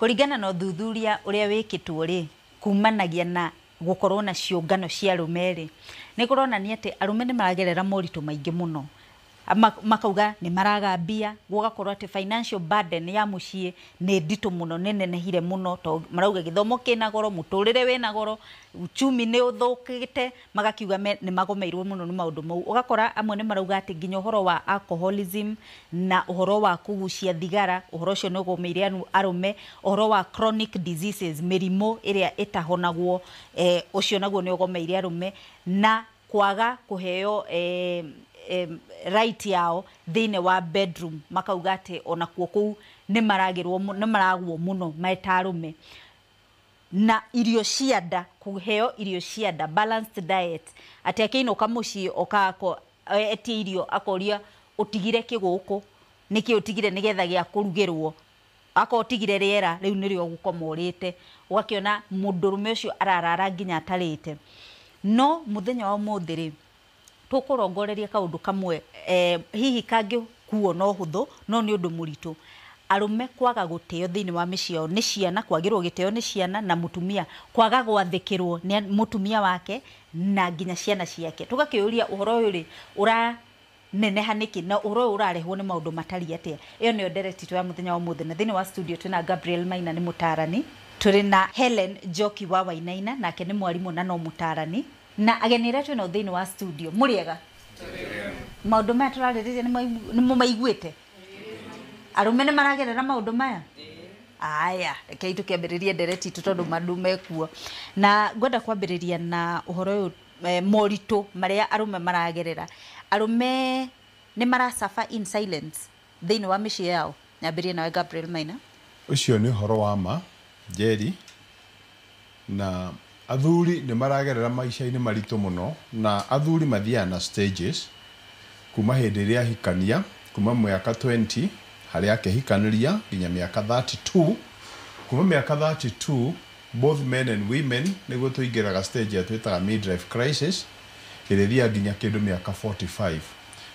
Kũringana na ũthuthuria ũrĩa wĩkĩtwo rĩ, kumanagia na gũkorwo na ciũngano cia arũme rĩ, nĩ kũronania atĩ arũme nĩ maragerera moritũ maingĩ mũno. Makauga nĩ maraga mbia, gũgakorwo atĩ financial burden ya mũciĩ nĩ nditũ mũno, nĩ nenehire mũno, to marauga gĩthomo kĩna goro, mũtũrĩre wĩna goro, uchumi nĩ ũthũkĩte, magakiuga nĩ magomeirwo mũno nĩ maũndũ mau. Ũgakora amwe nĩ marauga atĩ nginya ũhoro wa alcoholism na ũhoro wa kũgucia thigara, ũhoro ũcio nĩ ũgomeire arũme, ũhoro wa chronic diseases, mĩrimũ ĩrĩa ĩtahonagwo, ũcio naguo nĩ ũgomeire arũme, na kwaga kũheo right yao thĩinĩ wa bedroom, makauga atĩ onakuo kũu nĩ maragĩrwo nĩ maragwo mũno meta arũme. Na irio cia nda, kũheo irio cia nda, balanced diet, atĩ akĩinũka mũciĩ oka etie irio akoria ũtigire kĩ gũkũ, nĩkĩ ũtigire nĩgetha gĩa kũrugĩrwo, akorwo ũtigire rĩera rĩu nĩrĩo ũgũkoma ũrĩte, ũgakĩona mũndũrũme ũcio ararara nginya atarĩte. No mũthenya wa ũmũthĩ rĩ, tũkũrongoreria kaũndũ kamwe, hihi kangĩkuo no hũthũ no nĩ ũndũ mũritũ. Arũme kwaga gũtĩo thĩinĩ wa mĩciĩ yao nĩ ciana, kwagĩrwo gĩtĩo nĩ ciana, na mũtumia kwaga gwathĩkĩrwo nĩ mũtumia wake na nginya ciana ciake. Tũgakĩũria ũhoro ũyũ rĩ ũraneneha nĩkĩ, na ũhoro ũyũ ũrarehwo nĩ maũndũ matariĩ atĩa. Ĩyo nĩyo ndereti itũ ya mũthenya wa ũmũthĩ, na thĩinĩ wa studio twĩna Gabriel Maina nĩ mũtarani, tũrĩ na Helen Njoki wa Wainaina nake nĩ mwarimũ na no mũtarani, na ageni arĩa twĩnao thĩinĩ wa studio. Mũrĩega? Maũndũ maya tũrarĩrĩria nĩ mũmaiguĩte? Arũme nĩ maragerera maũndũ maya? Aya, rekei tũkĩambĩrĩrie ndereti itũ tondũ mandũ mekuo. Na ngwenda kwambĩrĩria na ũhoro ũyũ, moritũ marĩa arũme maragerera. Arũme nĩ marasuffer in silence thĩinĩ wa mĩciĩ yao. Nyambĩrĩrie nawe Gabriel Maina. Ũcio nĩ ũhoro wa ma, Njeri, na athuri nĩ maragerera maica-inĩ maritũ mũno, na athuri mathiaga na stages kuma hĩndĩ ĩrĩa ahikania, kuma mĩaka 20 harĩa akĩhikanĩria nginya mĩaka 32. Kuma mĩaka 32, both men and women, nĩguo tũingĩraga stage ya twĩtaga midlife crisis, ĩrĩa ĩthiaga nginya kĩndũ mĩaka 45.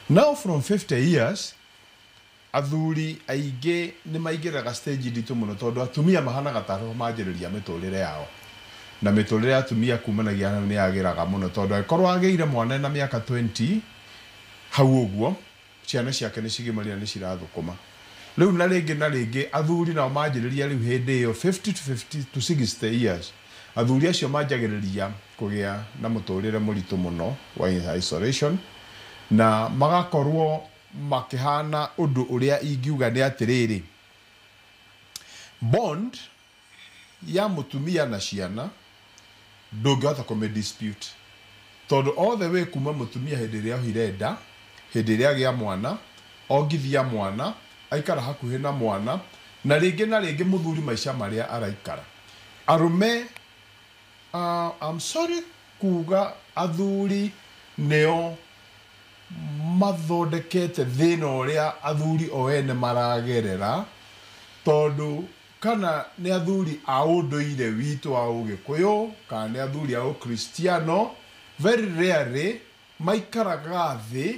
Now from 50 years, athuri aingĩ nĩ maingĩraga stage nditũ mũno, tondũ atumia mahanaga tarĩ manjĩrĩria mĩtũrĩre yao, na mĩtũrĩre ya atumia kumanagia nĩ yagĩraga mũno, tondũ angĩkorwo agĩire mwana na mĩaka 20 hau ũguo, ciana ciake nĩ cigimarire, nĩ cirathũkũma rĩu. Na rĩngĩ na rĩngĩ athuri nao manjĩrĩria rĩu hĩndĩ ĩyo 50 to 50 to 60 years, athuri acio manjagĩrĩria kũgĩa na mũtũrĩre mũritũ mũno wa isolation, na magakorwo makĩhana ũndũ ũrĩa ingiuga nĩ atĩrĩrĩ, bond ya mũtumia na ciana ndũngĩhota kũmĩ dispute, tondũ all the way kuma mũtumia hĩndĩ ĩrĩa ohire nda, hĩndĩ ĩrĩa agĩa mwana, ongithia mwana, aikara hakuhĩ na mwana, na rĩngĩ na rĩngĩ mũthuri maica marĩa araikara arũme, I'm sorry kuga, athuri nĩo mathondekete thĩna ũrĩa athuri o ene maragerera, tondũ kana nĩ athuri a ũndũire witũ wa Ũgĩkũyũ kana nĩ athuri a Ũkristiano, very rarely maikaraga thĩ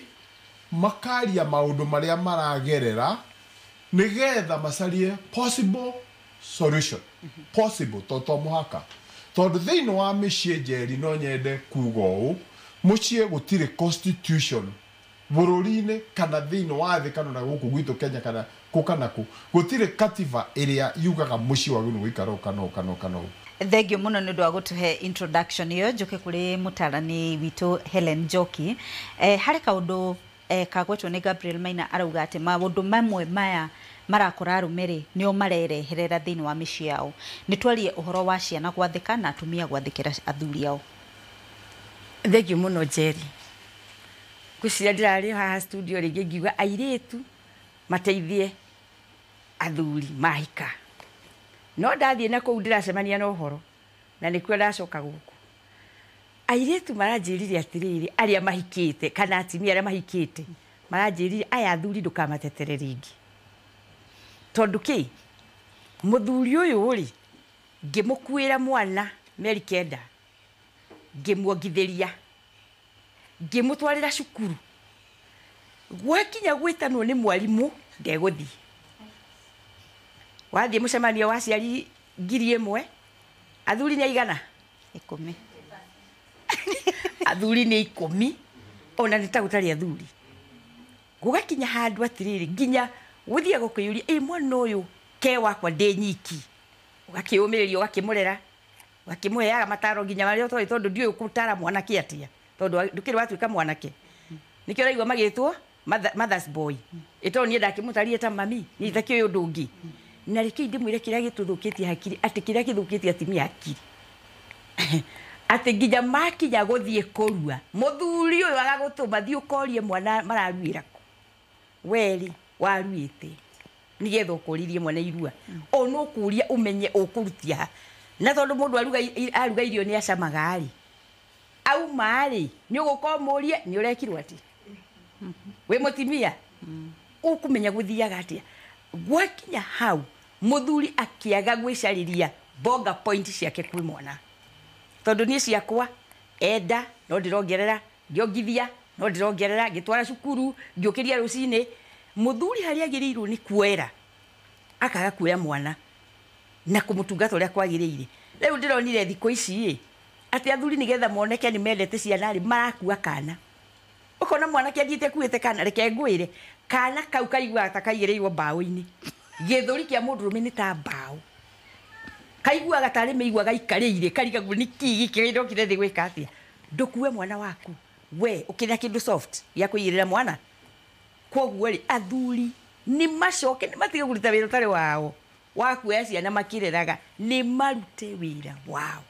makaria maũndũ marĩa maragerera nĩgetha macarie possible solution, possible, to to mũhaka, tondũ thĩinĩ wa mĩciĩ, Njeri, no nyende kuga ũũ, mũciĩ gũtirĩ constitution bũrũri-inĩ kana thĩinĩ wa thĩ kana na gũkũ gwitũ Kenya kana kũ kana kũ, gũtirĩ katiba ĩrĩa yugaga mũciĩ wagĩrĩirwo gũikara ũũ kana ũũ kana ũũ kana ũũ. Thengio mũno nĩ ũndũ wa gũtũhe introduction ĩyo. Njũke kũrĩ mũtarani witũ Helen Njoki. Harĩ kaũndũ kagwetwo nĩ Gabriel Maina, arauga atĩ maũndũ mamwe maya marakora arũme rĩ, nĩo marereherera thĩinĩ wa mĩciĩ yao. Nĩ twarie ũhoro wa ciana gwathĩka na atumia gwathĩkĩra athuri ao. Thengio mũno, Njeri. Ngwĩciria ndĩrarĩ haha studio rĩngĩ ngiuga airĩtu mateithie athuri mahika, no ndathiĩ na kũu ndĩracemania na ũhoro na nĩkuo ndacoka gũkũ. Airĩtu maranjĩrire atĩrĩrĩ, arĩa mahikĩte kana atumia arĩa mahikĩte maranjĩrire, aya athuri ndũkamatetere rĩngĩ, tondũ kĩ mũthuri ũyũ rĩ, ngĩmũkuĩra mwana mĩeri 9, ngĩmuongithĩria, ngĩmũtwarĩra cukuru, gwakinya gwĩtanwo nĩ mwarimũ ndegũthiĩ. Wathiĩ mũcemanio wa aciari 1,000, athuri nĩ aigana? 10. Athuri nĩ 10, ona nĩ ta gũtarĩ athuri. Gũgakinya handũ atĩrĩrĩ, nginya gũthiaga ũkĩyũria, ĩ mwana ũyũ ke wakwa ndĩ nyiki. Ũgakĩũmĩrĩria, ũgakĩmũrera, ũgakĩmũheaga mataro nginya marĩa ũtoĩ, tondũ ndiũĩ gũtara mwanake atĩa, tondũ ndũkĩrĩ watuĩka mwanake. Nĩkĩo ũraigua magĩtwo mother's boy. Ĩtondũ niĩ ndakĩmũtarire ta mami, niĩ itakĩũĩ ũndũ ũngĩ. Na reke ndĩmwĩre kĩrĩa gĩtũthũkĩtie hakiri, atĩ kĩrĩa gĩthũkĩtie atumia hakiri. Atĩ nginya makinya gũthiĩ kũrua, mũthuri ũyũ agagũtũma thiĩ ũkorie mwana mararuĩra kũ. Werĩ waruĩte nĩgetha ũkũririe mwana irua. O no kũria ũmenye ũkũrutia ha. Na tondũ mũndũ aruga irio nĩ acamaga rĩ, auma rĩ, nĩ ũgũka ũmũrie nĩ ũrekirwo atĩa? Wĩ mũtumia? Ũkũmenya gũthiaga atĩa? Gwakinya hau mũthuri akĩaga gwĩcarĩria bonga point ciake kwĩ mwana. Tondũ niĩ ciakwa enda no ndĩrongerera, ngĩongithia no ndĩrongerera, ngĩtwara cukuru, ngĩũkĩria rũcinĩ. Mũthuri harĩa agĩrĩirwo nĩ kuoera, akaga kuoya mwana na kũmũtungata ũrĩa kwagĩrĩire. Rĩu ndĩronire thikũ ici ĩ, atĩ athuri nĩgetha moneke nĩ mendete ciana rĩ, marakua kana. Ũkona mwanake athiĩte akuĩte kana, reke ngwĩre, kana kau kaiguaga ta kaigĩrĩirwo mbaũ-inĩ. Gĩthũri kĩa mũndũrũme nĩ ta mbaũ. Kaiguaga tarĩ mĩigua gaikarĩire, karigagwo nĩ kĩ gĩkĩ ndokire thĩ gwĩka atĩa. Ndũkue mwana waku, we ũkĩrĩa kĩndũ soft gĩa kũigĩrĩra mwana. Kwoguo rĩ, athuri nĩ macoke, nĩ matige kũruta wĩra ũtarĩ wao wa kuoya ciana makĩreraga, nĩ marute wĩra wao.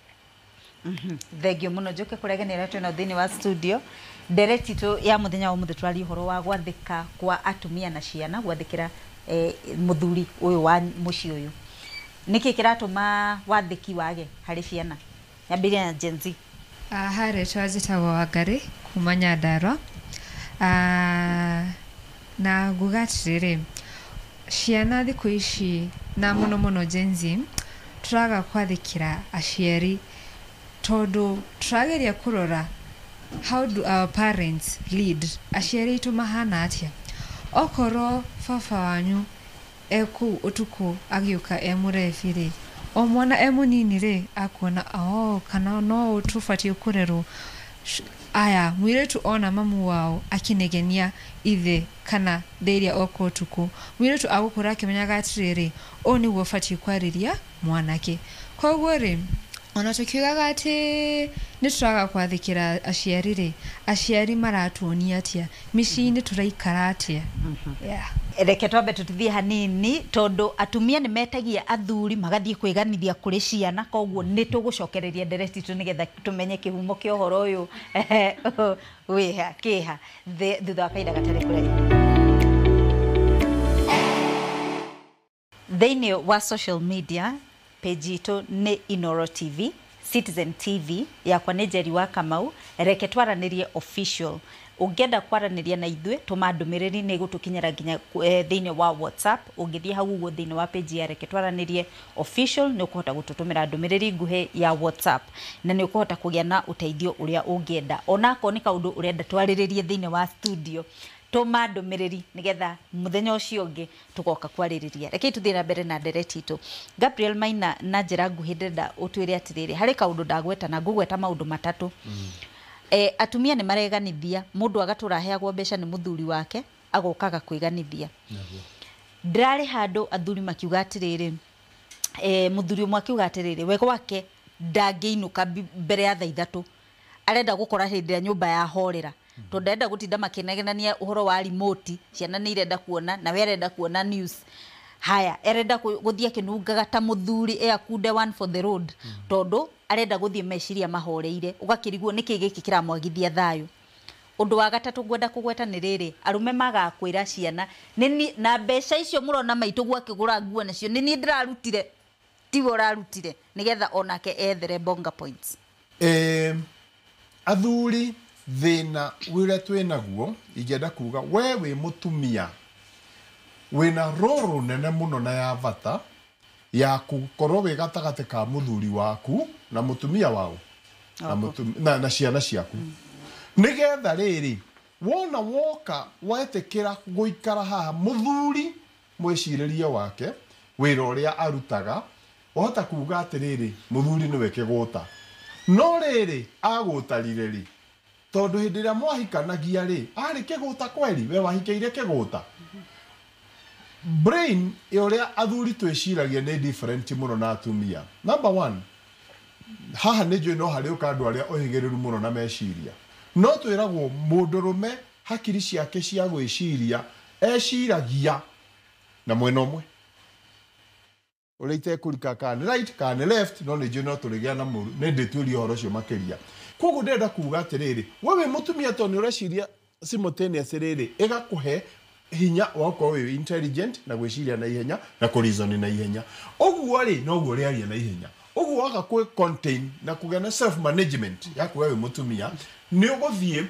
Thengio mũno njoke kũreganĩra twĩna thĩinĩ wa studio. Ndereti itũ ya mũthenya wa ũmũthĩ tũraria ũhoro wa gwathĩka kwa atumia na ciana, gwathĩkĩra mũthuri ũyũ wa mũciĩ ũyũ. Nĩkĩ kĩratũma wathĩki wage harĩ ciana? Nyambĩrĩria na Gen Z. Harĩ njĩtagwo Wangari kuma Nyandarua. Na nguga atĩrĩrĩ, ciana thikũ ici na mũno mũno Gen Z tũraga kwathĩkĩra aciari tondũ tũrageria kũrora how do our parents lead, aciari aitũ mahana atĩa. Okorwo baba wanyu ekũu ũtukũ agĩũka e mũrebi rĩ, o mwana e mũnini rĩ, akuona oh, kana no tũbatiĩ kũrerwo. Aya mũirĩtu ona mamu wao akĩnegenia ithe kana ndĩrĩa oka ũtukũ, mũirĩtu agũkũra akĩmenyaga atĩrĩrĩ, ũũ nĩguo ũbatiĩ kwarĩria mwanake. Koguo rĩ, ona tũkiugaga atĩ nĩ tũraga kwathĩkĩra aciari rĩ, aciari maratuonia atĩa, mĩciĩ-inĩ tũraikara atĩa. Yeah. Reke twambe tũtithie hanini tondũ atumia nĩ metagia athuri magathiĩ kwĩganithia kũrĩ ciana, koguo nĩ tũgũcokereria ndereti itũ nĩgetha tũmenye kĩhumo kĩa ũhoro ũyũ wĩha kĩha thutha wa kahinda gatarĩ kũraihu. Thĩinĩ wa social media page itũ nĩ Inoro TV, Citizen TV, yakwa nĩ Njeri wa Kamau, reke twaranĩrie official. Ũngĩenda kwaranĩria na ithuĩ, tũma ndũmĩrĩri nĩ ĩgũtũkinyĩra nginya thĩinĩ wa WhatsApp. Ũngĩthiĩ hau ũguo thĩinĩ wa page ya reke twaranĩrie official nĩ ũkũhota gũtũtũmĩra ndũmĩrĩri nguhĩ ya WhatsApp na nĩ ũkũhota kũgĩa na ũteithio ũrĩa ũngĩenda. Onakorwo nĩ kaũndũ ũrenda twarĩrĩrie thĩinĩ wa studio, tũma ndũmĩrĩri nĩgetha mũthenya ũcio ũngĩ tũgoka kwarĩrĩria. Rekei tũthiĩ na mbere na ndereti itũ. Gabriel Maina, na njĩra nguhĩ ndĩrenda ũtwĩre atĩrĩrĩ, harĩ kaũndũ ndagweta na ngũgweta maũndũ matatũ. Atumia nĩ mareganithia, mũndũ agatũra aheagwo mbeca nĩ mũthuri wake, agokaga kwĩganithia. Ndĩrarĩ handũ athuri makiuga atĩrĩrĩ, mũthuri ũmwe akiuga atĩrĩrĩ, we gwake ndangĩinũka mbere ya thaa 3, arenda gũkora hĩndĩ ĩrĩa nyũmba yahorera, tondũ ndarenda gũtinda makĩnegenania ũhoro wa remote, ciana nĩ irenda kuona na we arenda kuona news. Haya, arenda gũthiĩ akĩnungaga ta mũthuri e akunde one for the road, tondũ arenda gũthiĩ meciria mahoreire, ũgakĩrigwo nĩkĩ gĩkĩ kĩramwagithia thayũ. Ũndũ wa gatatũ ngwenda kũgweta nĩ rĩrĩ, arũme magaga kwĩra ciana, nĩ na mbeca icio mũrona maitũ gwakĩgũra nguo nacio, nĩ niĩ ndĩrarutire, tiwe ũrarutire, nĩgetha onake ethere bonga points. Athuri thĩna ũrĩa twĩnaguo, ingĩenda kuga we wĩ mũtumia wĩna rũrũ nene mũno na ya bata ya gũkorwo wĩ gatagatĩ ka mũthuri waku na mũtumia wao na ciana ciaku, nĩgetha rĩrĩ wona woka wetĩkĩra gũikara haha, mũthuri mwĩcirĩrie wake wĩra ũrĩa arutaga, wahota kuga atĩrĩrĩ, mũthuri nĩwe kĩgũta. No rĩrĩ, agũtarire rĩ, tondũ hĩndĩ ĩrĩa mwahikanagia rĩ, arĩ kĩgũta kweri, we wahikĩire kĩgũta. Brain ya ũrĩa athuri twĩciragia nĩ different mũno na atumia. Number one, haha nĩ njũĩ no harĩ ũka andũ arĩa ohĩgĩrĩru mũno na meciria. No twĩragwo mũndũrũme hakiri ciake cia gwĩciria eciragia na mwena ũmwe, ũrĩa itekũrika kana nĩ right kana nĩ left, no nĩ njũĩ no tũrĩgĩa na mũru, nĩ ndĩtuĩria ũhoro ũcio makĩria. Koguo ndĩrenda kuga atĩrĩrĩ, we wĩ mũtumia tondũ nĩ ũreciria simultaneous rĩrĩ, ĩgakũhe hinya wa gũkorwo wĩ intelligent na gwĩciria na ihenya na kũreason na ihenya. Ũguo rĩ, noguo ũrĩaria na ihenya. Ũguo waga kwĩ contain na kũgĩa na self management yaku we wĩ mũtumia, nĩ ũgũthiĩ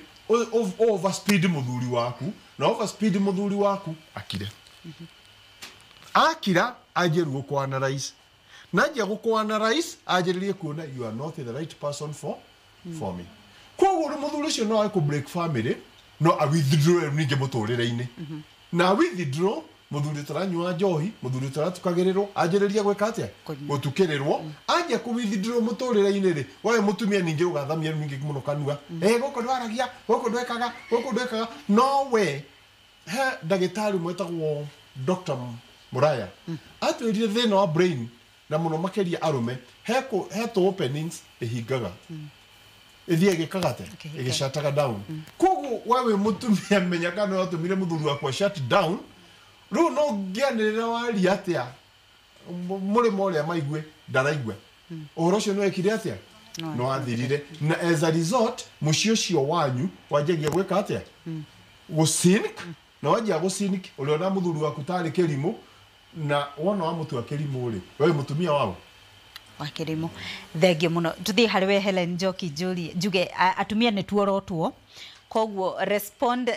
overspeed mũthuri waku, na overspeed mũthuri waku akire. Akira anjie rĩu gũkũ-analyze. Na anjia gũkũ-analyze, anjĩrĩrie kuona you are not the right person for me. Koguo rĩu mũthuri ũcio no age kũ break family, no a withdraw rĩu ningĩ mũtũrĩre-inĩ. Na withdraw, mũthuri ũtaranyua njohi, mũthuri ũtaratukagĩrĩrwo, anjĩrĩrie gwĩka atĩa? Gũtukĩrĩrwo. Anjia kũ withdraw mũtũrĩre-inĩ rĩ, we mũtumia ningĩ ũgathamia ningĩ mũno kanua. Gũkũ ndwaragia, gũkũ ndwekaga, gũkũ ndwekaga. No we, he ndagĩtarĩ ũmwe wĩtagwo Dr. Muraya, atwĩrire thĩna wa brain na mũno makĩria arũme, he tũ openings ĩhingaga. Ĩthiĩ ĩgĩkaga atĩa? Ĩgĩcataga down. Koguo we wĩ mũtumia menya kana watũmire mũthuri wakwa shut down, rĩu no ngĩanĩrĩra waria atĩa, mũrĩmo ũrĩa maigue ndaraigua. Ũhoro ũcio nĩ wekire atĩa? Nĩ wathirire. Na as a result, mũciĩ ũcio wanyu wanjagia gwĩka atĩa? Gũsink. Na wanjia gũsink, ũrĩona mũthuri waku tarĩ kĩrimũ, na wona wamũtua kĩrimũ rĩ, we wĩ mũtumia wao? Wa kĩrimũ. Thengiũ mũno. Tũthiĩ harĩ we Helen Njoki njuge atumia nĩ tuorotwo, koguo respond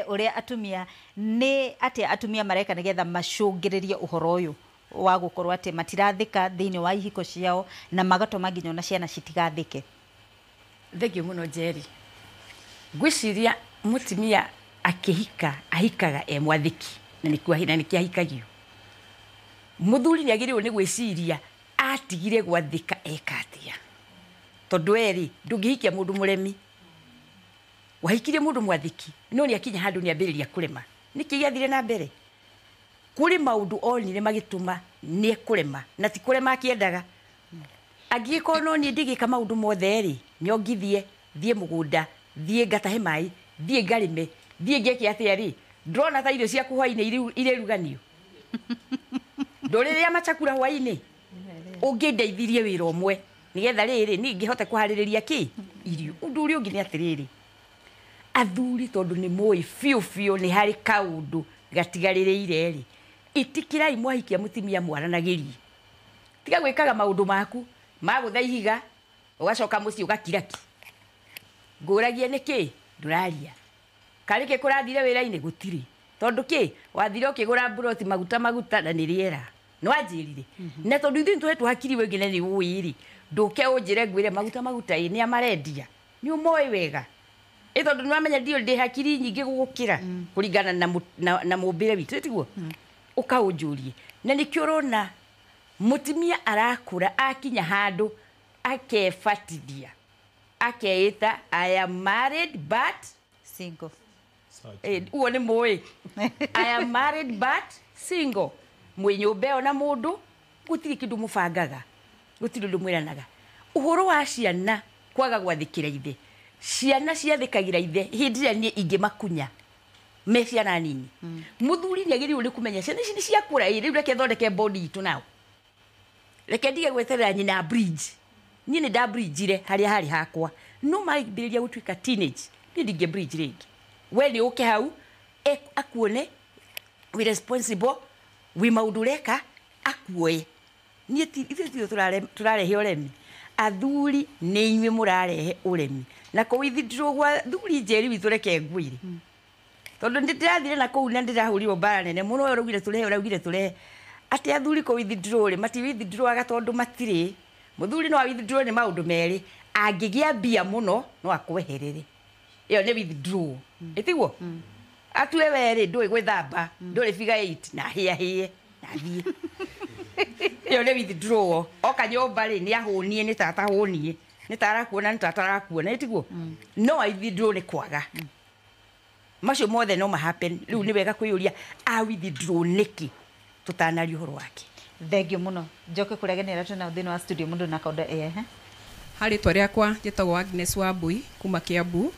ũrĩa atumia nĩ atĩa atumia mareka nĩgetha macũngĩrĩrie ũhoro ũyũ wa gũkorwo atĩ matirathĩka thĩinĩ wa ihiko ciao na magatũma nginya ona ciana citigathĩke. Thengiũ mũno Njeri. Ngwĩciria mũtumia akĩhika ahikaga e mwathĩki, na nĩkĩo ahikagio. Mũthuri nĩ agĩrĩirwo nĩ gwĩciria atigire gwathĩka eka atĩa, tondũ we rĩ, ndũngĩhikia mũndũ mũremi. Wahikirie mũndũ mwathĩki, no nĩ akinya handũ nĩ ambĩrĩria kũrema. Nĩkĩ gĩathire na mbere? Kũrĩ maũndũ onire magĩtũma nĩ ekũrema, na ti kũrema akĩendaga. Angĩgĩkorwo no niĩ ndĩgĩka maũndũ mothe rĩ, nyongithie, thiĩ mũgũnda, thiĩ ngatahe maĩ, thiĩ ngarĩme, thiĩ ngeke atĩa rĩ, ndĩrona ta irio ciaku hwainĩ irĩruganio. Ndũrĩrĩa machakura hwainĩ, ũngĩndeithirie wĩra ũmwe nĩgetha rĩrĩ niĩ ngĩhote kũharĩrĩria kĩ irio. Ũndũ ũrĩa ũngĩ nĩ atĩrĩrĩ, athuri tondũ nĩ mũĩ biũ biũ nĩ harĩ kaũndũ gatigarĩrĩire rĩ, ĩtĩkĩrai mwahikia mũtumia mwaranagĩrie. Tiga gwĩkaga maũndũ maku magũtha ihiga ũgacoka mũciĩ ũgakiraki. Ngũragie nĩkĩ ndũraria, karĩ kĩ kũrathire wĩra-inĩ? Gũtirĩ. Tondũ kĩ wathire ũkĩgũra mburoti maguta maguta na nĩ rĩera. Nĩ wanjĩrire. Na tondũ ithuĩ nĩtũhetwo hakiri wĩngĩ na nĩ ũĩ rĩ, ndũke ũnjĩre ngwĩre maguta maguta ĩ nĩ amarendia. Nĩ ũmoĩ wega. Ĩ tondũ nĩ wamenya ndiũ ndĩ hakiri nyingĩ gũgũkĩra kũringana na mũmbĩre witũ, tiguo? Ũkaũnjũrie. Na nĩkĩo ũrona mũtumia arakũra akinya handũ akebatithia, akeĩta I am married but single. Uo nĩ mũĩ. I am married but single. Mwĩ nyũmba ĩyo na mũndũ gũtirĩ kĩndũ mũbangaga, gũtirĩ ũndũ mwĩranaga. Ũhoro wa ciana kwaga gwathĩkĩra ithe, ciana ciathĩkagĩra ithe hĩndĩ ĩrĩa niĩ ingĩmakunya me ciana nini. Mũthuri nĩ agĩrĩirwo nĩ kũmenya ciana ici nĩ ciakũra, ĩ rĩu reke thondeke bond itũ nao, reke ndige gweterera nyina bridge. Niĩ nĩ ndabridgire harĩa harĩ hakwa, no mambĩrĩria gũtuĩka teenage niĩ ndingĩ bridge rĩngĩ. We nĩ ũke hau akuone wĩ responsible, wĩ maũndũ ũreka, akuoe. Niĩ ithuĩ tithuĩ tũrarehe ũremi, athuri nĩ inyuĩ mũrarehe ũremi. Na kũ withdraw gwa thuri Njeri witũ reke ngwĩre, tondũ nĩ ndĩrathire na kũu na ndĩrahũrirwo mbara nene mũno. Ũyũ ũraugire tũrehe, ũraugire tũrehe, atĩ athuri kũ withdraw rĩ, mati withdrawaga tondũ matirĩ. Mũthuri no withdraw nĩ maũndũ merĩ, angĩgĩa mbia mũno no akweherere, ĩyo nĩ withdraw, ĩtiguo? Atue we rĩ, ndũĩ gwĩthamba, ndũrĩ figure 8 na hĩa hĩe. Na thiĩ. Ĩyo nĩ withdrawal. Oka nyũmba rĩ, nĩ ahũnie, nĩ tata hũnie. Nĩ ta arakuona, nĩ tata arakuona, nĩ tiguo? No a withdraw nĩ kwaga. Macio mothe no ma happen. Rĩu nĩ wega kwĩyũria a withdraw nĩkĩ tũtanaria ũhoro wake. Thengio mũno. Njoke kũrĩa ageni arĩa twĩnao thĩinĩ wa studio mũndũ na kaũndũ ehe. Harĩ rĩtwa rĩakwa njĩtagwo Agnes Wambui kuma Kiambu,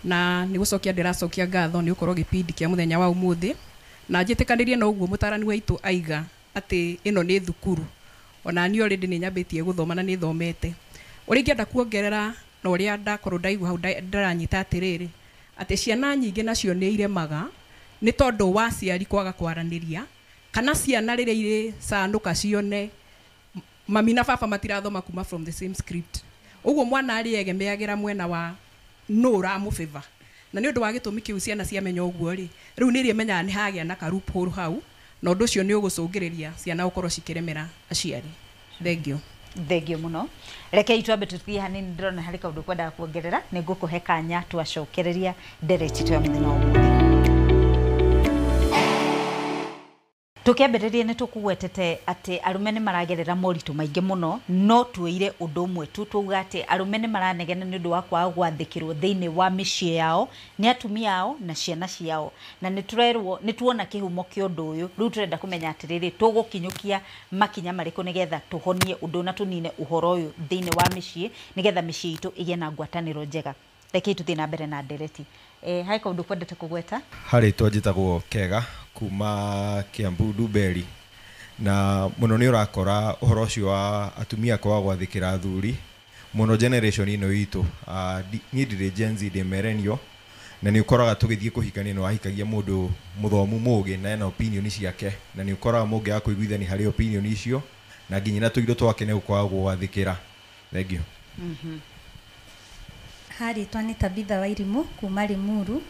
na nĩ gũcokia ndĩracokia ngatho nĩ gũkorwo gĩbindi kĩa mũthenya wa ũmũthĩ, na njĩtĩkanĩrie na ũguo mũtarani waitũ aiga atĩ ĩno nĩ thukuru. Ona niĩ already nĩ nyambĩtie gũthoma na nĩ thomete. Ũrĩa ingĩenda kuongerera na ũrĩa ndakorwo ndaigua hau ndĩranyita atĩrĩrĩ, atĩ ciana nyingĩ nacio nĩ iremaga nĩ tondũ wa aciari kwaga kwaranĩria, kana ciana rĩrĩa irĩ canũka cione mami na baba matirathoma kuma from the same script. Ũguo mwana arĩegemeagĩra mwena wa nũ ũramũbĩva. Na nĩ ũndũ wa gĩtũmi kĩu ciana ciamenya ũguo rĩ, rĩu nĩ irĩmenyaga nĩ hagĩa na ka loophole hau, na ũndũ ũcio nĩ ũgũcũngĩrĩria ciana gũkorwo cikĩremera aciari. Thank you. Thengio mũno. Rekei twambe tũthiĩ hanini, ndĩrona harĩ kaũndũ kwendaga kuongerera, nĩ ngũkũhe kanya twacokereria ndereti itũ ya mũthenya wa ũmũthĩ. Tũkĩambĩrĩria nĩ tũkũgwetete atĩ arũme nĩ maragerera moritũ maingĩ mũno, no tuoire ũndũ ũmwe tu twauga atĩ arũme nĩ maranegena nĩ ũndũ wa kwaga gwathĩkĩrwo thĩinĩ wa mĩciĩ yao nĩ atumia ao na ciana ciao, na nĩ tũrerwo nĩ tuona kĩhumo kĩa ũndũ ũyũ. Rĩu tũrenda kũmenya atĩrĩrĩ, tũgũkinyũkia makinya marĩkũ nĩgetha tũhonie ũndũ na tũnine ũhoro ũyũ thĩinĩ wa mĩciĩ, nĩgetha mĩciĩ itũ ĩgĩe na ngwatanĩro njega. Rekei tũthiĩ na mbere na ndereti. Harĩ kaũndũ kwendete kũgweta? Harĩ rĩtwa njĩtagwo Kega kuma Kiambu Ndumberi, na mũno nĩ ũrakora ũhoro ũcio wa atumia kwaga gwathĩkĩra athuri mũno generation ĩno itũ. Niĩ ndirĩ Gen Z, ndĩ millennial, na nĩ ũkoraga tũgĩthiĩ kũhikania nĩ wahikagia mũndũ mũthomu mũgĩ na ena opinion ciake, na nĩ ũkoraga mũngĩaga kũiguithania harĩ opinion icio, na nginya na tũindo twake nĩ gũkwaga gwathĩkĩra. Thank you. Harĩtwa nĩ Tabitha Wairimu kuma Limuru,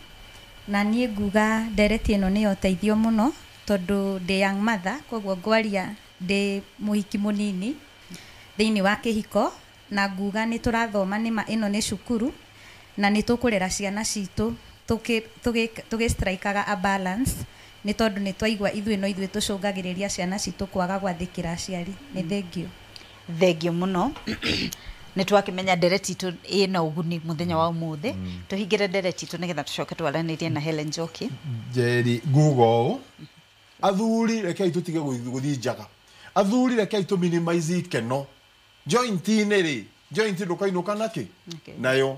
na niĩ nguga ndereti ĩno nĩ ya ũteithio mũno tondũ ndĩ young mother, koguo ngwaria ndĩ mũhiki mũnini thĩinĩ wa kĩhiko, na nguga nĩ tũrathoma nĩma ĩno nĩ cukuru na nĩ tũkũrera ciana citũ tũgĩ-strikaga a balance, nĩ tondũ nĩ twaigua ithuĩ no ithuĩ tũcũngagĩrĩria ciana citũ kwaga gwathĩkĩra aciari. Nĩ thengio. Thengio mũno. Nĩ twakĩmenya ndereti itũ ĩna ũguni mũthenya wa ũmũthĩ. Tũhingĩre ndereti itũ nĩgetha tũcoke twaranĩrie na Helen Njoki. Njeri, nguga ũũ, athuri rekei tũtige gũthiĩ njaga. Athuri rekei tũ minimize ikeno. Joint-inĩ rĩ, joint ndũkainũka nakĩ? Nayo.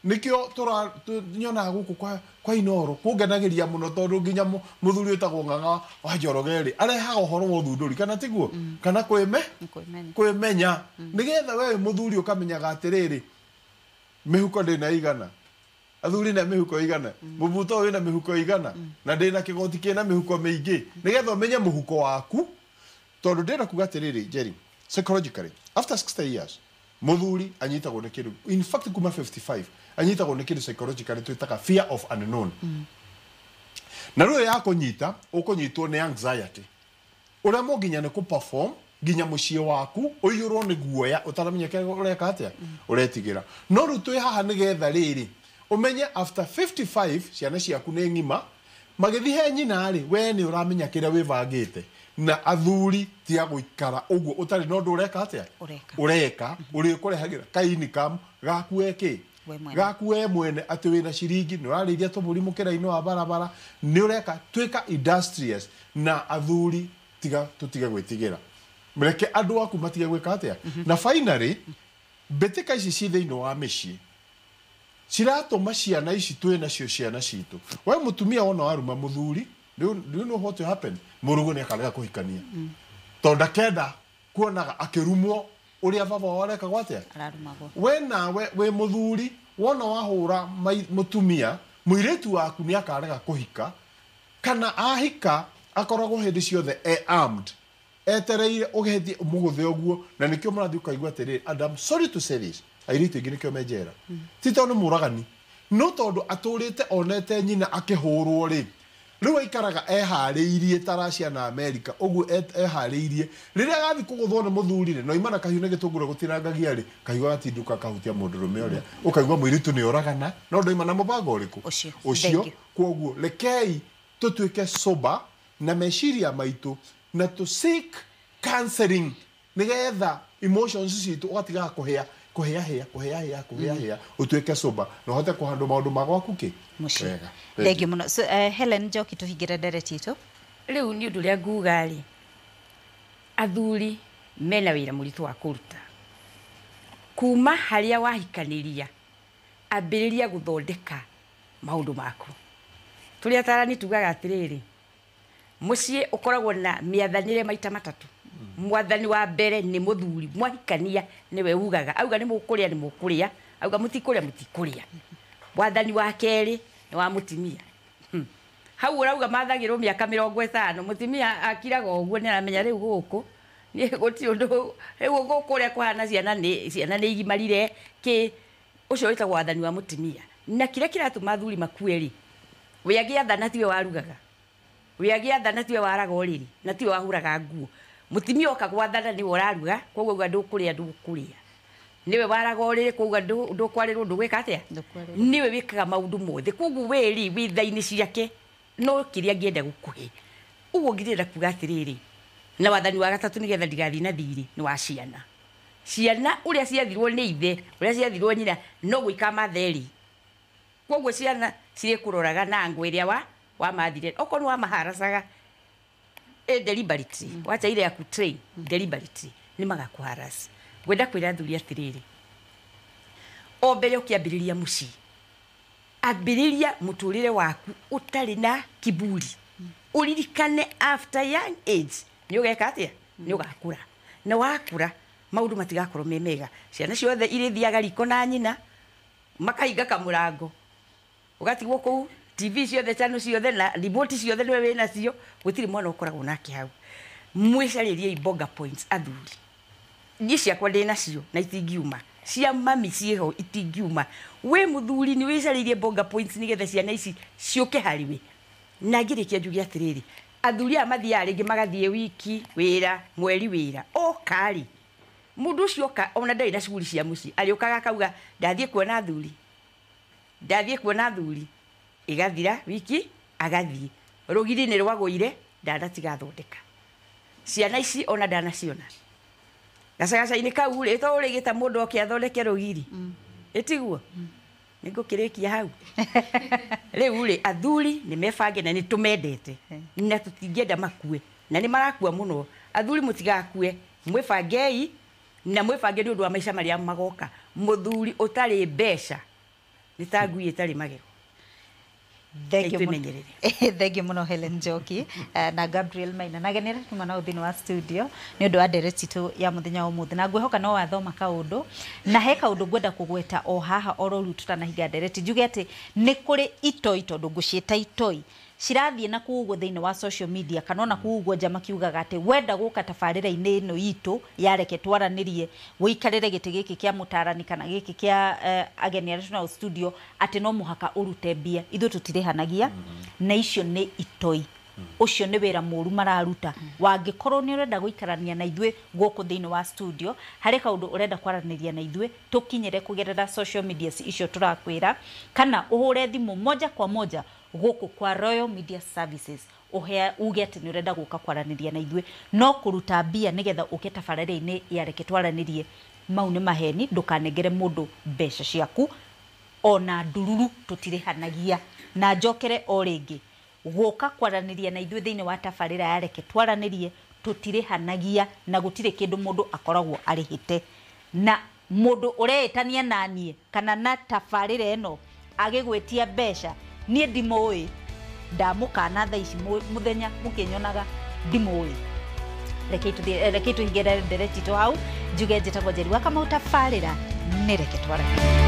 Nĩkĩo nyonaga gũkũ kwa Inooro kũngenagĩria mũno tondũ nginya mũthuri wĩtagwo Ng'ang'a wa Njoroge rĩ, arehaga ũhoro wa ũthundũri, kana tiguo? Kana kwĩmenya. Nĩgetha we mũthuri ũkamenyaga atĩrĩrĩ, mĩhuko ndĩna igana, athuri na mĩhuko igana, mũbuto ũyũ wĩna mĩhuko igana, na ndĩna kĩgoti kĩna mĩhuko mĩingĩ, nĩgetha ũmenye mũhuko waku. Tondũ ndĩrenda kuga atĩrĩrĩ, Jerry, psychologically after 60 years mũthuri anyitagwo nĩ kĩndũ, in fact kuma 55 anyitagwo nĩ kĩndũ psychologically twĩtaga fear of unknown. Na rĩu ya kũnyita, ũkũnyitwo nĩ anxiety. Ũrĩa nginya nĩ kũ-perform nginya mũciĩ waku ũiyũrwo nĩ guoya ũtaramenya kĩrĩa ũreka atĩa, ũretigĩra. No rĩu twĩ haha nĩgetha rĩrĩ ũmenye after 55 ciana ciaku nĩ ng'ima, magĩthiĩ he nyina rĩ, we nĩ ũramenya kĩrĩa wĩbangĩte. Na athuri tiga gũikara ũguo ũtarĩ na ũndũ ũreka atĩa, ũreka ũrĩkũrehagĩra ka income gaku we kĩ, gaku we mwene, atĩ wĩna ciringi, nĩ ũrarĩithia tũmbũri mũkĩra-inĩ wa barabara, nĩ ũreka tuĩka industrious. Na athuri tiga tũtige gwĩtigĩra, reke andũ aku matige gwĩka atĩa. Na finally mbĩtĩka ici ci thĩinĩ wa mĩciĩ ciratũma ciana ici twĩ nacio ciana citũ. We mũtumia wona waruma mũthuri, do you know what will happen? Mũrugu nĩ akarega kũhikania tondũ ndakenda kuonaga akĩrumwo ũrĩa baba wao arekagwo atĩa. We nawe wĩ mũthuri wona wahũra mũtumia, mũirĩtu waku nĩ akarega kũhika, kana ahika akoragwo hĩndĩ ciothe e armed, etereire ũgĩthiĩ mũgũthe ũguo. Na nĩkĩo mũrathiĩ ũkaigua atĩrĩrĩ, and I'm sorry to say this, airĩtu aingĩ nĩkĩo me njera, ti tondũ nĩ mũragani, no tondũ atũrĩte onete nyina akĩhũrwo rĩ, rĩu aikaraga eharĩirie ta Russia na America ũguo eharĩirie rĩrĩa agathiĩ kũgũthwo nĩ mũthuri rĩ, no imana kahiũ nĩ gĩtũngũrũ gũtinangagia rĩ, kahiũ gatinduka kahutia mũndũrũme ũrĩa, ũkaigua mũirĩtu nĩ oragana, no ndoima na mũbango ũrĩkũ ũcio. Kwoguo rekei tũtuĩke sober na meciria maitũ, Na to seek counseling nigetha emotions citũ ũgatigaga kũhĩa kũhĩa hĩa kũhĩa hĩa kũhĩa hĩa ũtuĩke sober na ũhote kũhandwo maũndũ ma gwaku kĩ Mũciĩ. wega. Thank you mũno. So, Helen Njoki, tũhingĩre ndereti itũ. Rĩu nĩ ũndũ ũrĩa nguga rĩ, athuri mena wĩra mũritũ wa kũruta kuma harĩa wahikanĩria, ambĩrĩria gũthondeka maũndũ maku. Tũrĩ atarani tugaga atĩrĩrĩ, mũciĩ ũkoragwo na mĩathanĩre maita matatũ. Mwathani wa mbere nĩ mũthuri, mwahikania nĩwe ugaga, auga nĩ mũkũrĩa nĩ mũkũrĩa, auga mũtikũrĩa mũtikũrĩa. Wathani wa kerĩ nĩ wa mũtimia. Hau ũrauga mathagĩrwo mĩaka 50, mũtimia akiraga ũguo, nĩ aramenya rĩu gũkũ nĩ gũtirĩ ũndũ, rĩu gũkũ ũrĩa kũhana ciana nĩ ciana nĩ igimarire kĩ, ũcio wĩtagwo wathani wa mũtimia. Na kĩrĩa kĩratũma athuri makue rĩ, we agĩathana tiwe warugaga, we agĩathana tiwe waraga ũrĩrĩ, na tiwe wahuraga nguo. Mũtimia oka gwathana nĩwe ũraruga, koguo auga ndũkũrĩa ndũkũrĩa, nĩwe waraga ũrĩrĩ, koguo ndũkwarĩrwo ndũgwĩka atĩa, nĩwe wĩkaga maũndũ mothe. Koguo we rĩ wĩ tha-inĩ ciake, no kĩrĩa angĩenda gũkũhe. Ũguo ngĩrenda kuga atĩrĩrĩ, na wathani wa gatatũ nĩgetha ndigathiĩ na thirĩ nĩ wa ciana. Ciana ũrĩa ciathirwo nĩ ithe, ũrĩa ciathirwo nyina, no gwĩka matheri. Koguo ciana cirĩkũroraga na ngũ ĩrĩa wa mathire, okorwo nĩ wamaharacaga deliberately, wacha ile ya kutrain deliberately, nĩ magakũharass. Ngwenda kwĩra athuri atĩrĩrĩ, o mbere ũkĩambĩrĩria mũciĩ, ambĩrĩria mũtũrĩre waku ũtarĩ na kiburi. Ũririkane after young age nĩ ũgeka atĩa, nĩ ũgakũra, na wakũra maũndũ matigakorwo me mega. Ciana ciothe irĩthiaga riko na nyina, makahinga kamũrango, ũgatigwo kũu, TV ciothe, channel ciothe na remote ciothe nĩwe wĩnacio, gũtirĩ mwana ũkoragwo nake hau. Mwĩcarĩriei bonga points athuri. Niĩ ciakwa ndĩ nacio na itingiuma, cia mami ciĩho itingiuma. We mũthuri nĩ wĩcarĩirie bonga points nĩgetha ciana ici ciũke harĩwe. Na ngĩrĩkia njuge atĩrĩrĩ, athuri aya mathiaga rĩngĩ magathiĩ wiki wĩra, mweri wĩra, oka rĩ, mũndũ ũcio oka ona ndarĩ na cuguri cia mũciĩ, arĩũkaga akauga ndathiĩ kuona athuri, ndathiĩ kuona athuri, ĩgathira wiki agathiĩ, rũgiri nĩ rwagũire, ndanatigathondeka ciana ici ona ndanaciona. Gacagaca-inĩ kau rĩ, to ũrĩgĩta mũndũ oke athondeke rũgiri, ĩtiguo? Nĩ ngũkĩrĩkia hau. Rĩu rĩ, athuri nĩ mebange na nĩ tũmendete na tũtingĩenda makue, na nĩ marakua mũno. Athuri mũtigakue, mwĩbangei na mwĩbange nĩ ũndũ wa maica marĩa magoka. Mũthuri ũtarĩ mbeca nĩ ta ngui ĩtarĩ magego. Thank you mũno. Thank you mũno Helen Njoki na Gabriel Maina na genera tuma nao thĩinĩ wa studio nĩ ũndũ wa ndereti itũ ya mũthenya wa ũmũthĩ, na ngwĩhoka no wathoma kaũndũ, na he kaũndũ ngwenda kũgweta o haha oro rĩu tũtanahinga ndereti, njuge atĩ nĩ kũrĩ itoi, tondũ ngũciĩta itoi, cirathiĩ na kũu ũguo thĩinĩ wa social media kana ona kũu ũguo nja makiugaga atĩ wenda gũka tabarĩra-inĩ ĩno itũ ya Reke Twaranĩrie, wĩikarĩre gĩtĩ gĩkĩ kĩa mũtarani kana gĩkĩ kĩa ageni arĩa twĩnao studio, atĩ no mũhaka ũrute mbia. Ithuĩ tũtirĩhanagia, na icio nĩ itoi. Ũcio nĩ wĩra mũru mararuta. Wangĩkorwo nĩ ũrenda gũikarania na ithuĩ gũkũ thĩinĩ wa studio, harĩ kaũndũ ũrenda kwaranĩria na ithuĩ, tũkinyĩre kũgerera social media icio tũrakwĩra, kana ũhũre thimũ moja kwa moja gũkũ kwa Royal Media Services, uge atĩ nĩ ũrenda gũka kwaranĩria na ithuĩ. No kũruta mbia nĩgetha ũke tabarĩra-inĩ ya Reke Twaranĩrie, mau nĩ maheni. Ndũkanengere mũndũ mbeca ciaku, ona ndururu tũtirĩhanagia. Na njokere o rĩngĩ, gũka kwaranĩria na ithuĩ thĩinĩ wa tabarĩra ya Reke Twaranĩrie, tũtirĩhanagia na gũtirĩ kĩndũ mũndũ akoragwo arĩhĩte. Na mũndũ ũreĩtania naniĩ kana na tabarĩra ĩno agĩgwĩtia mbeca, niĩ ndimũĩ, ndamũkana thaa ici mũthenya mũkĩnyonaga ndimũĩ. Reke tũhingĩre ndereti itũ hau, njuge njĩtagwo Njeri wa Kamau, tabarĩra nĩ Reke Twaranĩrie.